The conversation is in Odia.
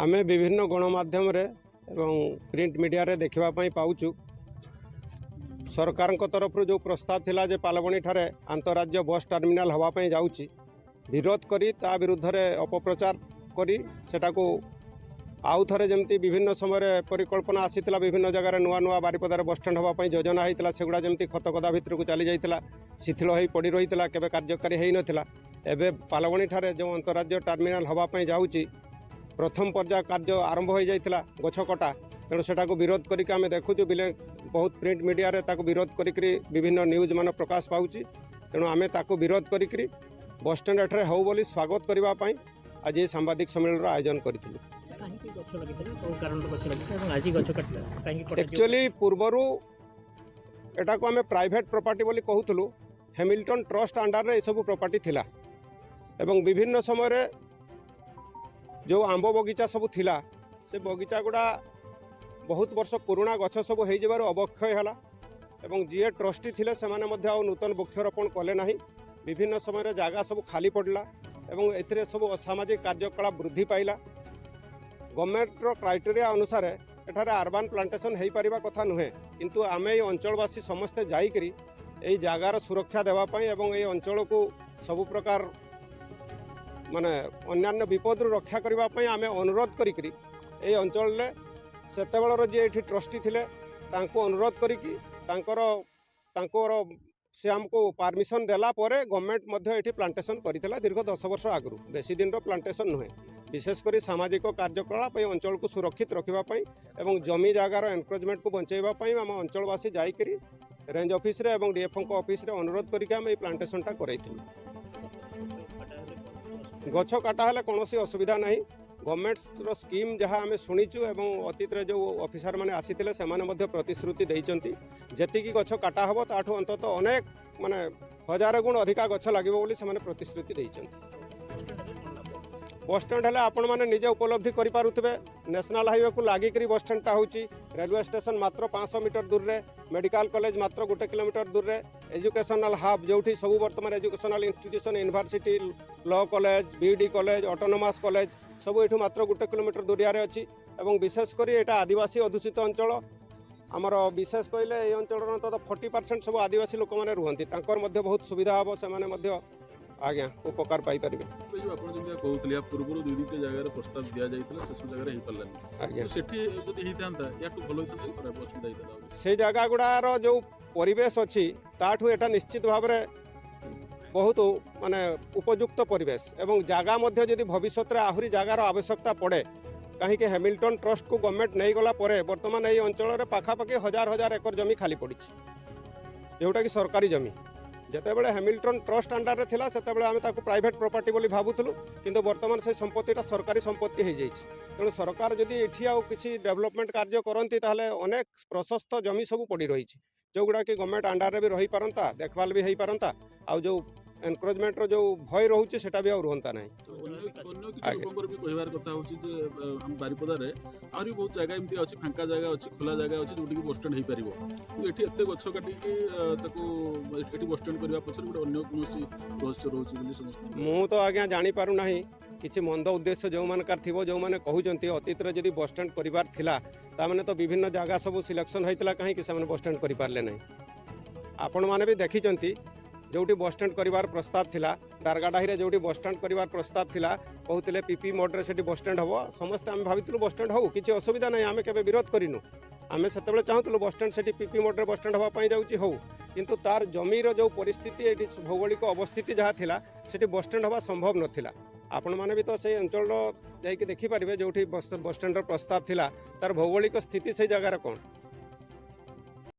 ଆମେ ବିଭିନ୍ନ ଗଣମାଧ୍ୟମରେ ଏବଂ ପ୍ରିଣ୍ଟ ମିଡ଼ିଆରେ ଦେଖିବା ପାଇଁ ପାଉଛୁ, ସରକାରଙ୍କ ତରଫରୁ ଯେଉଁ ପ୍ରସ୍ତାବ ଥିଲା ଯେ ପାଲବଣୀଠାରେ ଆନ୍ତଃରାଜ୍ୟ ବସ୍ ଟର୍ମିନାଲ ହେବା ପାଇଁ ଯାଉଛି, ବିରୋଧ କରି ତା ବିରୁଦ୍ଧରେ ଅପପ୍ରଚାର କରି ସେଟାକୁ ଆଉ ଥରେ ଯେମିତି ବିଭିନ୍ନ ସମୟରେ ପରିକଳ୍ପନା ଆସିଥିଲା, ବିଭିନ୍ନ ଜାଗାରେ ନୂଆ ନୂଆ ବାରିପଦାରେ ବସଷ୍ଟାଣ୍ଡ ହେବା ପାଇଁ ଯୋଜନା ହେଇଥିଲା, ସେଗୁଡ଼ା ଯେମିତି ଖତଗଦା ଭିତରକୁ ଚାଲି ଯାଇଥିଲା, ଶିଥିଳ ହୋଇ ପଡ଼ି ରହିଥିଲା, କେବେ କାର୍ଯ୍ୟକାରୀ ହେଇନଥିଲା। ଏବେ ପାଲବଣୀଠାରେ ଯେଉଁ ଅନ୍ତରାଜ୍ୟ ଟର୍ମିନାଲ ହେବା ପାଇଁ ଯାଉଛି, ପ୍ରଥମ ପର୍ଯ୍ୟାୟ କାର୍ଯ୍ୟ ଆରମ୍ଭ ହୋଇଯାଇଥିଲା ଗଛ କଟା। ତେଣୁ ସେଟାକୁ ବିରୋଧ କରିକି ଆମେ ଦେଖୁଛୁ ବିଲେ ବହୁତ ପ୍ରିଣ୍ଟ ମିଡ଼ିଆରେ ତାକୁ ବିରୋଧ କରିକିରି ବିଭିନ୍ନ ନ୍ୟୁଜ୍ ମାନ ପ୍ରକାଶ ପାଉଛି। ତେଣୁ ଆମେ ତାକୁ ବିରୋଧ କରିକିରି ବସଷ୍ଟାଣ୍ଡ ଏଠାରେ ହେଉ ବୋଲି ସ୍ୱାଗତ କରିବା ପାଇଁ ଆଜି ଏହି ସାମ୍ବାଦିକ ସମ୍ମିଳନୀର ଆୟୋଜନ କରିଥିଲୁ। ଆକ୍ଚୁଆଲି ପୂର୍ବରୁ ଏଟାକୁ ଆମେ ପ୍ରାଇଭେଟ୍ ପ୍ରପର୍ଟି ବୋଲି କହୁଥିଲୁ। ହ୍ୟାମିଲ୍ଟନ୍ ଟ୍ରଷ୍ଟ ଅଣ୍ଡରରେ ଏସବୁ ପ୍ରପର୍ଟି ଥିଲା ଏବଂ ବିଭିନ୍ନ ସମୟରେ ଯେଉଁ ଆମ୍ବ ବଗିଚା ସବୁ ଥିଲା, ସେ ବଗିଚା ଗୁଡ଼ା ବହୁତ ବର୍ଷ ପୁରୁଣା ଗଛ ସବୁ ହେଇଯିବାରୁ ଅବକ୍ଷୟ ହେଲା ଏବଂ ଯିଏ ଟ୍ରଷ୍ଟି ଥିଲେ ସେମାନେ ମଧ୍ୟ ଆଉ ନୂତନ ବୃକ୍ଷରୋପଣ କଲେ ନାହିଁ। ବିଭିନ୍ନ ସମୟରେ ଜାଗା ସବୁ ଖାଲି ପଡ଼ିଲା ଏବଂ ଏଥିରେ ସବୁ ଅସାମାଜିକ କାର୍ଯ୍ୟକଳାପ ବୃଦ୍ଧି ପାଇଲା। ଗଭର୍ଣ୍ଣମେଣ୍ଟର କ୍ରାଇଟେରିଆ ଅନୁସାରେ ଏଠାରେ ଆର୍ବାନ୍ ପ୍ଲାଣ୍ଟେସନ୍ ହେଇପାରିବା କଥା ନୁହେଁ, କିନ୍ତୁ ଆମେ ଏଇ ଅଞ୍ଚଳବାସୀ ସମସ୍ତେ ଯାଇକରି ଏଇ ଜାଗାର ସୁରକ୍ଷା ଦେବା ପାଇଁ ଏବଂ ଏଇ ଅଞ୍ଚଳକୁ ସବୁ ପ୍ରକାର ମାନେ ଅନ୍ୟାନ୍ୟ ବିପଦରୁ ରକ୍ଷା କରିବା ପାଇଁ ଆମେ ଅନୁରୋଧ କରିକିରି ଏଇ ଅଞ୍ଚଳରେ ସେତେବେଳର ଯିଏ ଏଠି ଟ୍ରଷ୍ଟି ଥିଲେ ତାଙ୍କୁ ଅନୁରୋଧ କରିକି ତାଙ୍କର ସେ ଆମକୁ ପାରମିସନ୍ ଦେଲା ପରେ ଗଭର୍ଣ୍ଣମେଣ୍ଟ ମଧ୍ୟ ଏଠି ପ୍ଲାଣ୍ଟେସନ୍ କରିଥିଲା ଦୀର୍ଘ 10 ବର୍ଷ ଆଗରୁ। ବେଶୀ ଦିନର ପ୍ଲାଣ୍ଟେସନ୍ ନୁହେଁ। ବିଶେଷ କରି ସାମାଜିକ କାର୍ଯ୍ୟକଳାପ ଏଇ ଅଞ୍ଚଳକୁ ସୁରକ୍ଷିତ ରଖିବା ପାଇଁ ଏବଂ ଜମି ଜାଗାର ଏନକ୍ରୋଚମେଣ୍ଟକୁ ବଞ୍ଚାଇବା ପାଇଁ ଆମ ଅଞ୍ଚଳବାସୀ ଯାଇକରି ରେଞ୍ଜ ଅଫିସରେ ଏବଂ ଡିଏଫ୍ଓଙ୍କ ଅଫିସରେ ଅନୁରୋଧ କରିକି ଆମେ ଏଇ ପ୍ଲାଣ୍ଟେସନ୍ଟା କରାଇଥିଲୁ। ଗଛ କଟା ହେଲେ କୌଣସି ଅସୁବିଧା ନାହିଁ। ଗଭର୍ଣ୍ଣମେଣ୍ଟର ସ୍କିମ୍ ଯାହା ଆମେ ଶୁଣିଛୁ ଏବଂ ଅତୀତରେ ଯେଉଁ ଅଫିସରମାନେ ଆସିଥିଲେ ସେମାନେ ମଧ୍ୟ ପ୍ରତିଶ୍ରୁତି ଦେଇଛନ୍ତି, ଯେତିକି ଗଛ କାଟା ହେବ ତାଠୁ ଅନ୍ତତଃ ଅନେକ ମାନେ ହଜାର ଗୁଣ ଅଧିକା ଗଛ ଲାଗିବ ବୋଲି ସେମାନେ ପ୍ରତିଶ୍ରୁତି ଦେଇଛନ୍ତି। ବସଷ୍ଟାଣ୍ଡ ହେଲେ ଆପଣମାନେ ନିଜେ ଉପଲବ୍ଧି କରିପାରୁଥିବେ, ନ୍ୟାସନାଲ୍ ହାଇୱେକୁ ଲାଗିକରି ବସଷ୍ଟାଣ୍ଡଟା ହେଉଛି, ରେଲୱେ ଷ୍ଟେସନ ମାତ୍ର 500 ମିଟର ଦୂରରେ, ମେଡ଼ିକାଲ କଲେଜ ମାତ୍ର 1 କିଲୋମିଟର ଦୂରରେ, ଏଜୁକେସନାଲ୍ ହବ୍ ଯେଉଁଠି ସବୁ ବର୍ତ୍ତମାନ educational institution, university, law college, BEd college, autonomous college ସବୁ ଏଠୁ ମାତ୍ର 1 କିଲୋମିଟର ଦୂରିଆରେ ଅଛି। ଏବଂ ବିଶେଷ କରି ଏଇଟା ଆଦିବାସୀ ଅଧ୍ୟୁଷିତ ଅଞ୍ଚଳ। ଆମର ବିଶେଷ କହିଲେ ଏଇ ଅଞ୍ଚଳର ଅନ୍ତତଃ 40% ସବୁ ଆଦିବାସୀ ଲୋକମାନେ ରୁହନ୍ତି, ତାଙ୍କର ମଧ୍ୟ ବହୁତ ସୁବିଧା ହେବ, ସେମାନେ ମଧ୍ୟ ଆଜ୍ଞା ଉପକାର ପାଇପାରିବେ। ଆପଣ ଯେମିତି କହୁଥିଲେ ୟା ପୂର୍ବରୁ 2ଟା ଜାଗାରେ ପ୍ରସ୍ତାବ ଦିଆଯାଇଥିଲା, ସେସବୁ ଜାଗାରେ ହେଇପାରିଲାନି ଆଜ୍ଞା। ସେଠି ଯଦି ହେଇଥାନ୍ତା ୟାଠୁ ଭଲ ହେଇଥାନ୍ତା, ଖରାପ ଅସୁବିଧା ହେଇଥାନ୍ତା? ସେ ଜାଗା ଗୁଡ଼ାର ଯେଉଁ ପରିବେଶ ଅଛି ତାଠୁ ଏଟା ନିଶ୍ଚିତ ଭାବରେ ବହୁତ ମାନେ ଉପଯୁକ୍ତ ପରିବେଶ ଏବଂ ଜାଗା ମଧ୍ୟ ଯଦି ଭବିଷ୍ୟତରେ ଆହୁରି ଜାଗାର ଆବଶ୍ୟକତା ପଡ଼େ, କାହିଁକି ହ୍ୟାମିଲ୍ଟନ୍ ଟ୍ରଷ୍ଟକୁ ଗଭର୍ଣ୍ଣମେଣ୍ଟ ନେଇଗଲା ପରେ ବର୍ତ୍ତମାନ ଏଇ ଅଞ୍ଚଳରେ ପାଖାପାଖି ହଜାର ହଜାର ଏକର ଜମି ଖାଲି ପଡ଼ିଛି, ଯେଉଁଟାକି ସରକାରୀ ଜମି। ଯେତେବେଳେ ହ୍ୟାମିଲ୍ଟନ୍ ଟ୍ରଷ୍ଟ ଅଣ୍ଡରରେ ଥିଲା ସେତେବେଳେ ଆମେ ତାକୁ ପ୍ରାଇଭେଟ୍ ପ୍ରପର୍ଟି ବୋଲି ଭାବୁଥିଲୁ, କିନ୍ତୁ ବର୍ତ୍ତମାନ ସେ ସମ୍ପତ୍ତିଟା ସରକାରୀ ସମ୍ପତ୍ତି ହେଇଯାଇଛି। ତେଣୁ ସରକାର ଯଦି ଏଠି ଆଉ କିଛି ଡେଭଲପମେଣ୍ଟ କାର୍ଯ୍ୟ କରନ୍ତି ତାହେଲେ ଅନେକ ପ୍ରଶସ୍ତ ଜମି ସବୁ ପଡ଼ି ରହିଛି, ଯେଉଁଗୁଡ଼ାକି ଗଭର୍ଣ୍ଣମେଣ୍ଟ ଅଣ୍ଡରରେ ବି ରହିପାରନ୍ତା, ଦେଖଭାଲ ବି ହେଇପାରନ୍ତା, ଆଉ ଯେଉଁ ଏନକ୍ରୋଚମେଣ୍ଟର ଯେଉଁ ଭୟ ରହୁଛି ସେଟା ବି ଆଉ ରୁହନ୍ତା ନାହିଁ। ଅନ୍ୟ କିଛି ଲୋକଙ୍କର ବି କହିବାର କଥା ହେଉଛି ଯେ ଆମ ବାରିପଦାରେ ଆହୁରି ବହୁତ ଜାଗା ଏମିତି ଅଛି, ଫାଙ୍କା ଜାଗା ଅଛି, ଖୋଲା ଜାଗା ଅଛି ଯେଉଁଠିକି ବସଷ୍ଟାଣ୍ଡ ହେଇପାରିବ, କିନ୍ତୁ ଏଠି ଏତେ ଗଛ କାଟିକି ତାକୁ ଏଠି ବସଷ୍ଟାଣ୍ଡ କରିବା ପଛରେ ଗୋଟେ ଅନ୍ୟ କୌଣସି ରହସ୍ୟ ରହୁଛି ବୋଲି ସମସ୍ତେ। ମୁଁ ତ ଆଜ୍ଞା ଜାଣିପାରୁନାହିଁ, କିଛି ମନ୍ଦ ଉଦ୍ଦେଶ୍ୟ ଯେଉଁମାନଙ୍କର ଥିବ, ଯେଉଁମାନେ କହୁଛନ୍ତି ଅତୀତରେ ଯଦି ବସଷ୍ଟାଣ୍ଡ କରିବାର ଥିଲା ତାମାନେ ତ ବିଭିନ୍ନ ଜାଗା ସବୁ ସିଲେକ୍ସନ୍ ହେଇଥିଲା, କାହିଁକି ସେମାନେ ବସଷ୍ଟାଣ୍ଡ କରିପାରିଲେ ନାହିଁ? ଆପଣମାନେ ବି ଦେଖିଛନ୍ତି ଯେଉଁଠି ବସଷ୍ଟାଣ୍ଡ କରିବାର ପ୍ରସ୍ତାବ ଥିଲା, ଦାରଗାଡାହିରେ ଯେଉଁଠି ବସଷ୍ଟାଣ୍ଡ କରିବାର ପ୍ରସ୍ତାବ ଥିଲା, କହୁଥିଲେ ପିପି ମୋଡ଼ରେ ସେଠି ବସଷ୍ଟାଣ୍ଡ ହେବ। ସମସ୍ତେ ଆମେ ଭାବିଥିଲୁ ବସଷ୍ଟାଣ୍ଡ ହେଉ, କିଛି ଅସୁବିଧା ନାହିଁ, ଆମେ କେବେ ବିରୋଧ କରିନୁ। ଆମେ ସେତେବେଳେ ଚାହୁଁଥିଲୁ ବସଷ୍ଟାଣ୍ଡ ସେଠି ପିପି ମୋଡ଼ରେ ବସଷ୍ଟାଣ୍ଡ ହେବା ପାଇଁ ଯାଉଛି ହେଉ, କିନ୍ତୁ ତାର ଜମିର ଯେଉଁ ପରିସ୍ଥିତି, ଏଠି ଭୌଗୋଳିକ ଅବସ୍ଥିତି ଯାହା ଥିଲା, ସେଠି ବସଷ୍ଟାଣ୍ଡ ହେବା ସମ୍ଭବ ନଥିଲା। ଆପଣମାନେ ବି ତ ସେଇ ଅଞ୍ଚଳର ଯାଇକି ଦେଖିପାରିବେ ଯେଉଁଠି ବସଷ୍ଟାଣ୍ଡର ପ୍ରସ୍ତାବ ଥିଲା, ତାର ଭୌଗୋଳିକ ସ୍ଥିତି ସେଇ ଜାଗାର କ'ଣ।